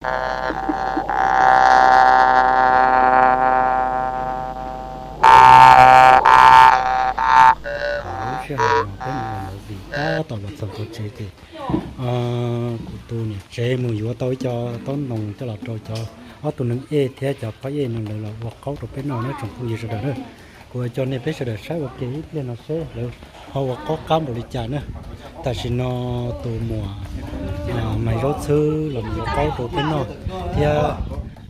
Lub sij hawm no peb mus ua movie tab tom los txog qhov tsev ces kuv tus niam tsev mus yuav tau ib co taub ntoo coj los rau cov ob tug neeg ej thiab cov phab ej no lawv los ua qaub rau peb noj na tsoom phooj ywg sawv daws na. Kuv ua coj nej peb sawv daws saib ua ke ib pliag no seb lawv ho ua qaub qab npaum li cas na. Tam sim no tus muam Maiv Zaub Txhwb los mus ua qaub rau peb noj thiab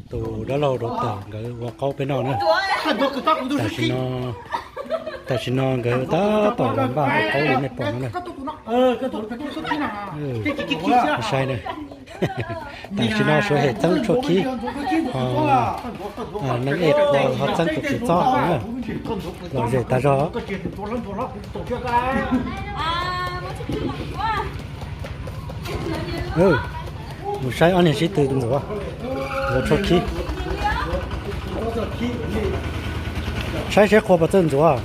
tus dab laug rau tawm nkawd ua qaub peb noj na. Tam sim no, tam sim no nkawd tab tom los npaj ua qaub li nej pom no na. Saib na, tam sim no Suav hem txeeb tshuaj khib, neeg ej ho txeeb tus khev txob na, lom zem tag zog. Mus saib ob niag sib tw ntxuav, ntxuav tshuaj khib. Saib seb qhua puas txawj ntxuav.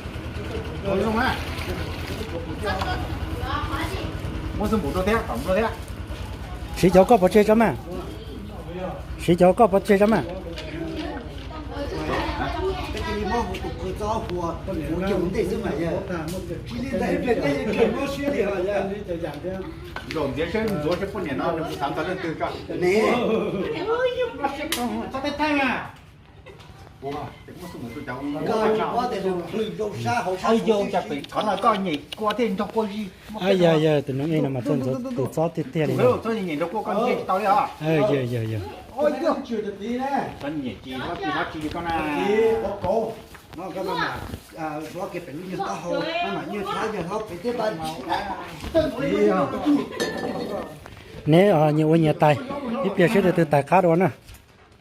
Siv cov koj pov tseg tso mas. Siv cov koj pov tseg tso mas. Qhov no koj nyem kua thiaj nrog kua zis. Yog yog, tus neeg ej no mas txawj ntxuav tus txob tiag tiag li. Txob nyem nrog kua koj ntsej tsis tau li os. Yog yog yog. Txob nyem tsis hlob tsis hlob tsis li koj na. Neb nyias ua nyias tais, ib pliag seb tus twg tais qab dua na.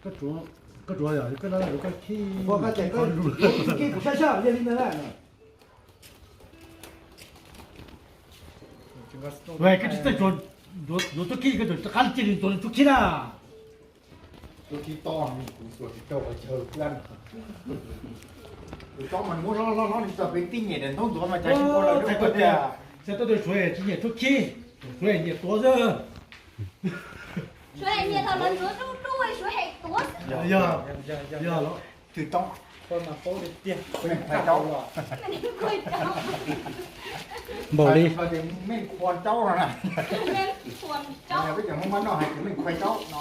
Koj tsis txawj ntxuav txuj khib, koj tseem rov qab cia li ntxuav txuj khib na. Txuj khib tob, kuv xuas tsis tau qhov chaw. Tus tob mas muab hlob hlob hlob li txog pem tib nyem daim ntaub ntxuav mas cas tsis ua lawm. Xav tau tus Suav tsis nyiam txuj khib, Suav nyiam tuav xwb. Suav nyiam thaum lawv ntxuav dub dub, Suav hem tuav xwb. Yog, yog, yog. Twg tob? Meej qhuaib taub. Npaum li. Meej qhuaib taub no na. Peb cov Hmoob Mab noj hais tias meej qhuaib taub no.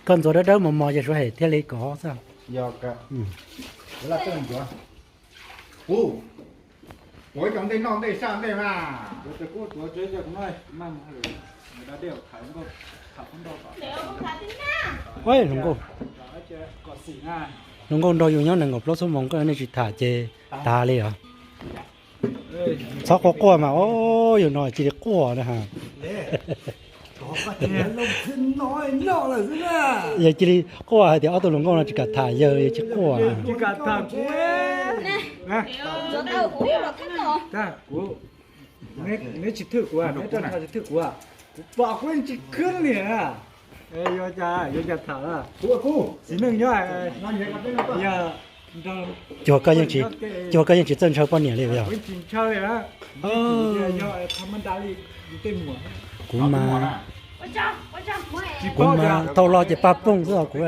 Koj ntxuav dawb dawb mos mos ces Suav hem thiaj li kov xwb. Yog, ua ib cov ntej noj ntej saj ntej mas. Hluas nkauj nrog yus nyob nees nkaum plaub xuab moos koj nej tsis tham ces tas li os. Txhob quaj quaj mas, o, yus no cia li quaj na. Yog cia li quaj hais tias ob tug hluas nkauj no tsis kam tham yawg, yawg tsis quaj. Neb tsis thwj kuv, neb roj tsis thwj kuv, kuv pom kuv tsis khwb li. Yuav cas, yuav cas tham. Txiv neej nyob, yog cuag koj yeej tsis txawj ntshaw poj niam li yog. Kuv mas, kuv mas thaum loj ces pag poog xwb os kuv.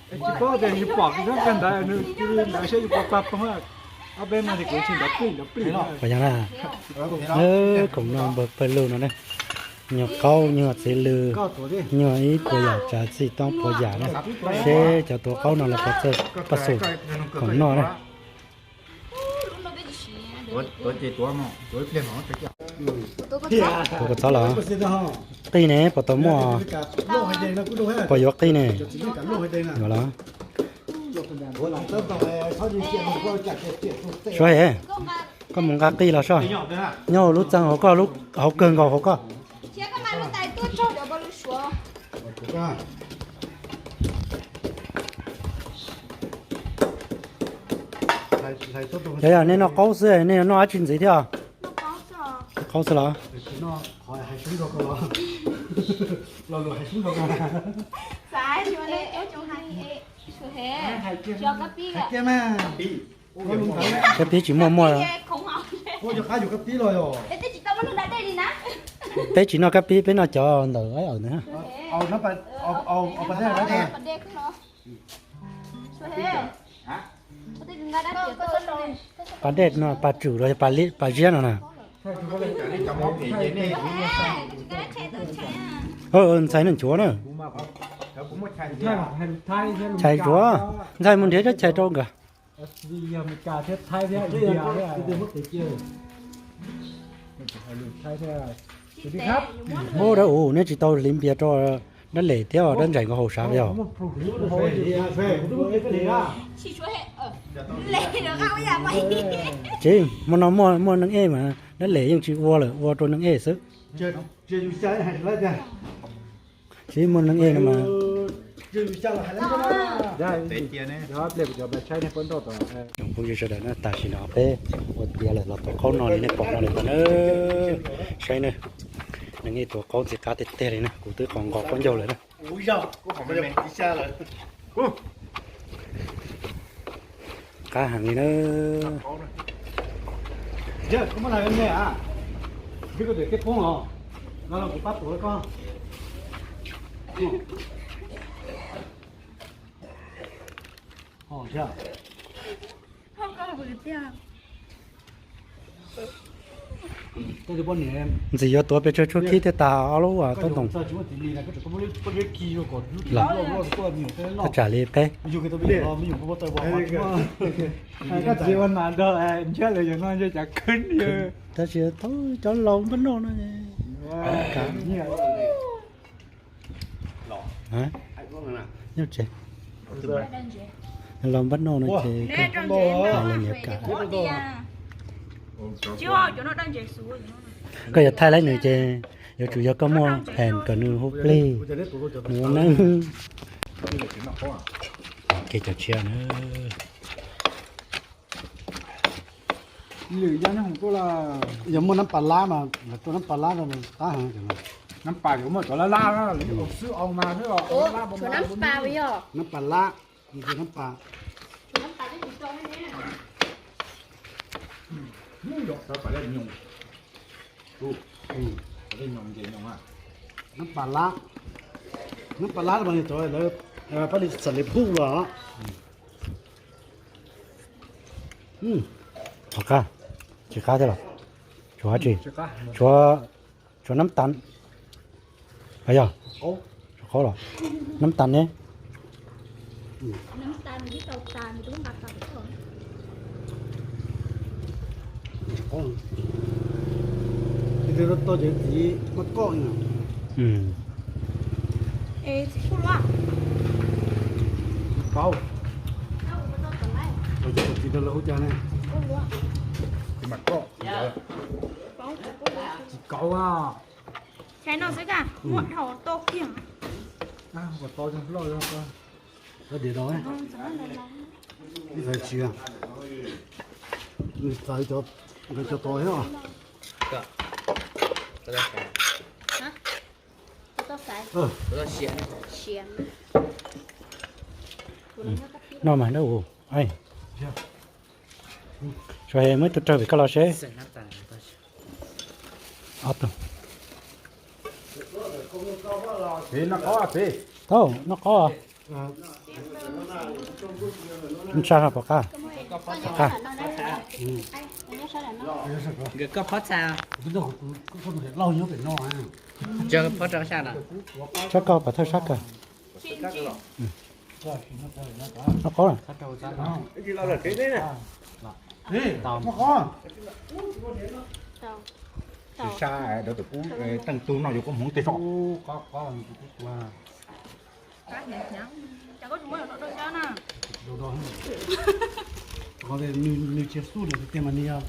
Tsis paub tias yus pom koj ntawd, nws cia li ntawd saib yus pom pag poog. Ob peb no ces kuv tsis nrov plig nrov plig. Puas yog na? Khoom no npawg pawg lug no ne, nyuag qaub nyuag txiv lws, nyuag ib puas yam tsav txim toob puas yam na. Seb cov tuav qaub no lawv puas txawj paj xum khoom noj na. Tuav ces tuav, tuav ib pliag no. Tuav kua txob los? Qij ne, puas tau muaj? Puas yuav qij ne? Yuav los. Suav hem, koj mus nqa qij los soj. Nyob hauv lub txee hauv koj, hauv kawg nkaus hauv koj. Yog, yog nej noj qaub xwb, nej yuav noj dab tsi ntxiv thiab? Qaub xwb los? Koj pib tsis muaj muaj, Peb tsis noj kab pib, peb noj cov ntawm ntawd. Pas dej no, pas tswm los yog pas ziab no na. Ntxhais noj nchuav na. Chais nchuav, ntxhais mus nrhiav cov chais rau nkawd. Ub, dab u, neb tsis tau hliv npias rau dab lem thiab dab ntsaim nkawd haus sav yog. Tsis, hmo no muaj, muaj neeg ej mas dab lem yeej tsis ua lawm, ua rau neeg ej xwb. Tsis muaj neeg ej no mas. Tsoom phooj ywg sawv daws na, tam sim no peb ua tiav lawm los tuav qaub no li nej pom no lawm na. Saib na, neeg ej tuav qaub ntxim qab tiag tiag li na, kuv twb qhov nqos qaub ncaug lawm na. Qab heev li na. Ntxim yuav tuav pes tsawg tshuaj khib thiaj tas ob lub tauj ntoo. Los, thaj tsam li peb. Tab sis thaum cov laus npaj noj no, nyob tsev, laus npaj noj no ces los niam kam. Koj yuav thaij laib nws ces yuav tsum yog koj muaj pheem kom nws hu plig, nws ua neeb. Kev cov tshiab na. Yog muaj nab pas lab mas lawv rau nab pas lab rau qab heev. Nab pas yuav muaj cov lab lab, xwb au mas xwb os. Nab pas lab, nab pas. Nab pas lab, nab pas lab mas cov lawv pab li xam li phuj los. Qab, tsis qab thiab los? Tshuav dab tsi? Tshuav, tshuav nab tas. Yog, tshuav qaub los? Nab tas ne. Tsis kauv a. Tsis kauv a. Tsis kauv a. Muaj dhau toj kiag. Ua tau loj. Ib txawv tsis, nws txawv cov, nkawd cov tau thiab os. Noj mas dab u. Tsuas muaj ib tug rawg pem koj los seb. Ob tug. Tau, noj qaub. Ntsaj pom qab. Pom qab. Sab koj pom thawj sab kawg. Noj qaub. Tsis sab, dov tus kub teej tug noj yuav koob hmoov tej zog. Nws tsis xub nws tiag mas nws yog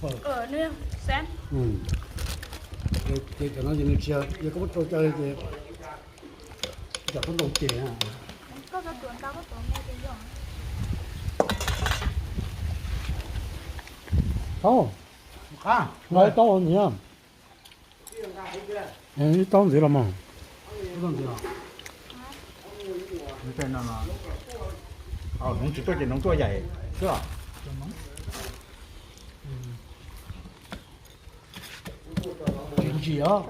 fawm. Ces cov no ces nws tsis yog koj muab rau caw ces cov koj ntaus ces. Tau, nqa ib taub ntxiv. Ib taub ntxiv los mas. Hmoov tsis tuaj ces hmoov tuaj yaim xwb os. Tsis ntsia os.